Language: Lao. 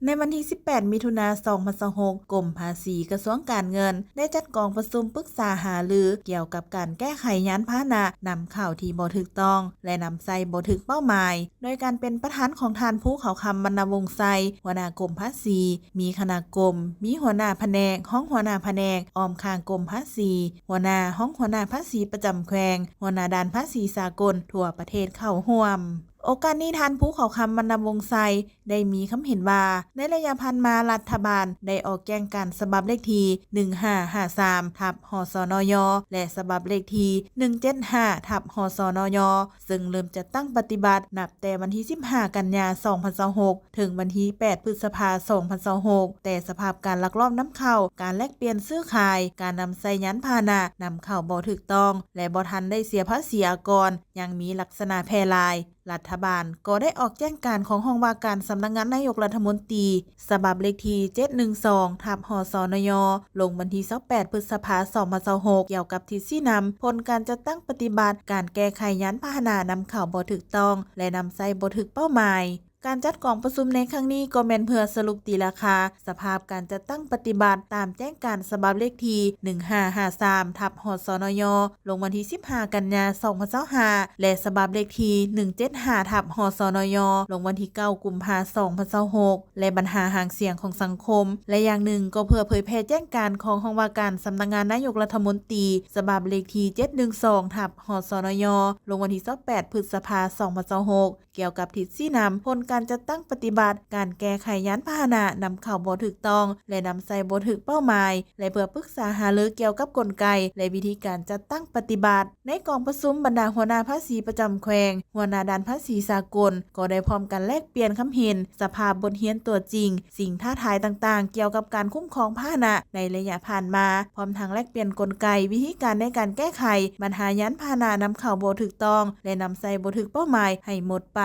ໃນວັນທີສິບແປດ ມິຖຸນາ ສອງພັນຊາວຫົກ, ກົມພາສີ ກະຊວງການເງິນ ໄດ້ຈັດກອງປະຊຸມປຶກສາຫາລືກ່ຽວກັບການແກ້ໄຂຍານພາຫະນະນຳເຂົ້າທີ່ບໍ່ຖືກຕ້ອງ ແລະ ນຳໃຊ້ບໍ່ຖືກເປົ້າໝາຍ, ໂດຍການເປັນປະທານຂອງທ່ານ ພູເຂົາຄຳ ວັນນະວົງໄຊ, ຫົວໜ້າກົມພາສີ, ມີຄະນະກົມ, ມີຫົວໜ້າພະແນກ, ຮອງຫົວໜ້າພະແນກ, ອ້ອມຂ້າງກົມພາສີ, ຫົວໜ້າ, ຮອງຫົວໜ້າພາສີປະຈຳແຂວງ, ຫົວໜ້າດ່ານພາສີສາກົນທົ່ວປະເທດເຂົ້າຮ່ວມ. ໂອກາດນີ້ ທ່ານ ພູເຂົາຄຳ ວັນນະວົງໄຊ ໄດ້ມີຄຳເຫັນວ່າ ໃນໄລຍະຜ່ານມາ ລັດຖະບານໄດ້ອອກແຈ້ງການສະບັບເລກທີ ໜຶ່ງຫ້າຫ້າສາມ ທັບ ຫສນຍ ແລະ ສະບັບເລກທີ ໜຶ່ງເຈັດຫ້າ ທັບ ຫສນຍ ເຊິ່ງເລີ່ມຈັດຕັ້ງປະຕິບັດນັບແຕ່ວັນທີສິບຫ້າ ກັນຍາ ສອງພັນຊາວຫົກ ເຖິງວັນທີແປດ ພຶດສະພາ ສອງພັນຊາວຫົກ, ແຕ່ສະພາບການລັກລອບນຳເຂົ້າ, ການແລກປ່ຽນຊື້ຂາຍ, ການນຳໃຊ້ຍານພາຫະນະນຳເຂົ້າບໍ່ຖືກຕ້ອງ ແລະ ບໍ່ທັນໄດ້ເສຍພາສີອາກອນ ຍັງມີລັກສະນະແຜ່ຫຼາຍ. ລັດຖະບານກໍໄດ້ອອກແຈ້ງການຂອງຫ້ອງວ່າການສຳນັກງານນາຍົກລັດຖະມົນຕີ ສະບັບເລກທີ ເຈັດໜຶ່ງສອງ ທັບ ຫສນຍ ລົງວັນທີຊາວແປດ ພຶດສະພາ ສອງພັນຊາວຫົກ ກ່ຽວກັບທິດຊີ້ນຳຜົນການຈັດຕັ້ງປະຕິບັດການແກ້ໄຂຍານພາຫະນະນຳເຂົ້າບໍ່ຖືກຕ້ອງ ແລະ ນຳໃຊ້ບໍ່ຖືກເປົ້າໝາຍ. ການຈັດກອງປະຊຸມໃນຄັ້ງນີ້ກໍແມ່ນເພື່ອສະຫຼຸບຕີລາຄາສະພາບການຈັດຕັ້ງປະຕິບັດຕາມແຈ້ງການສະບັບເລກທີ ໜຶ່ງຫ້າຫ້າສາມ ທັບ ຫສນຍ ລົງວັນທີສິບຫ້າ ກັນຍາ ສອງພັນຊາວຫ້າ ແລະ ສະບັບເລກທີ ໜຶ່ງເຈັດຫ້າ ທັບ ຫສນຍ ລົງວັນທີເກົ້າ ກຸມພາ ສອງພັນຊາວຫົກ ແລະ ບັນຫາຫາງສຽງຂອງສັງຄົມ ແລະ ຢ່າງໜຶ່ງກໍເພື່ອເຜີຍແຜ່ແຈ້ງການຂອງຫ້ອງວ່າການສຳນັກງານນາຍົກລັດຖະມົນຕີ ສະບັບເລກທີ ເຈັດໜຶ່ງສອງ ທັບ ຫສນຍ ລົງວັນທີຊາວແປດ ພຶດສະພາ ສອງພັນຊາວຫົກ ກ່ຽວກັບທິດຊີ້ນຳຜົນການຈັດຕັ້ງປະຕິບັດການແກ້ໄຂຍານພາຫະນະນຳເຂົ້າບໍ່ຖືກຕ້ອງ ແລະ ນຳໃຊ້ບໍ່ຖືກເປົ້າໝາຍ ແລະ ເພື່ອປຶກສາຫາລືກ່ຽວກັບກົນໄກ ແລະ ວິທີການຈັດຕັ້ງປະຕິບັດ. ໃນກອງປະຊຸມ, ບັນດາຫົວໜ້າພາສີປະຈຳແຂວງ, ຫົວໜ້າດ່ານພາສີສາກົນ ກໍໄດ້ພ້ອມກັນແລກປ່ຽນຄຳເຫັນສະພາບບົດຮຽນຕົວຈິງ, ສິ່ງທ້າທາຍຕ່າງໆ ກ່ຽວກັບການຄຸ້ມຄອງພາຫະນະໃນໄລຍະຜ່ານມາ, ພ້ອມທັງແລກປ່ຽນກົນໄກ, ວິທີການໃນການແກ້ໄຂບັນຫາຍານພາຫະນະນຳເຂົ້າບໍ່ຖືກຕ້ອງ ແລະ ນຳໃຊ້ບໍ່ຖືກເປົ້າໝາຍໃຫ້ໝົດໄປ.